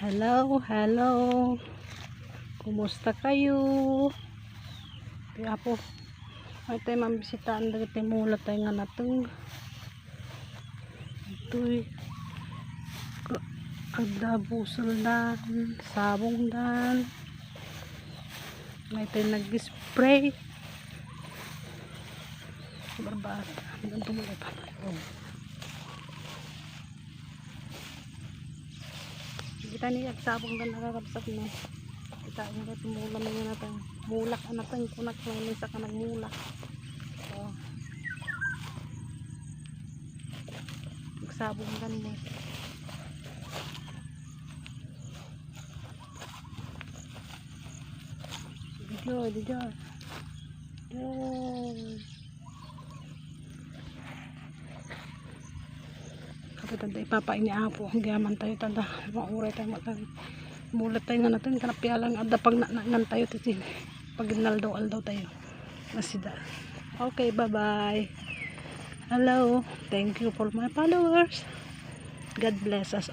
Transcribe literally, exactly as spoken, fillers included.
Hello, hello. Kumusta kayo? Ti Apo, ay tayo mambisitaan dagiti mula tayo nga nateng. Itoy, ka-, adda buseldan, sabongdan. May tayo nag-spray. Barbata. Ang tumulay pa. Oh. Kita ni agsabongdan, nakakabsat na. Kita mo ka tumula na nga nateng. Mulak ang nateng, kunak na yung isa ka nagmulak. Oh. Agsabongdan mo. Didyo, didyo. Yun. Kapit anda ipapain ni Apo, hanggang man tayo tanda, mauray tayo matang. Mulat tayo nga nateng, kanapya lang, adda pag nangan tayo, titi. Pag naldaw-aldaw tayo. Nasida. Okay, bye-bye. Hello. Thank you for my followers. God bless us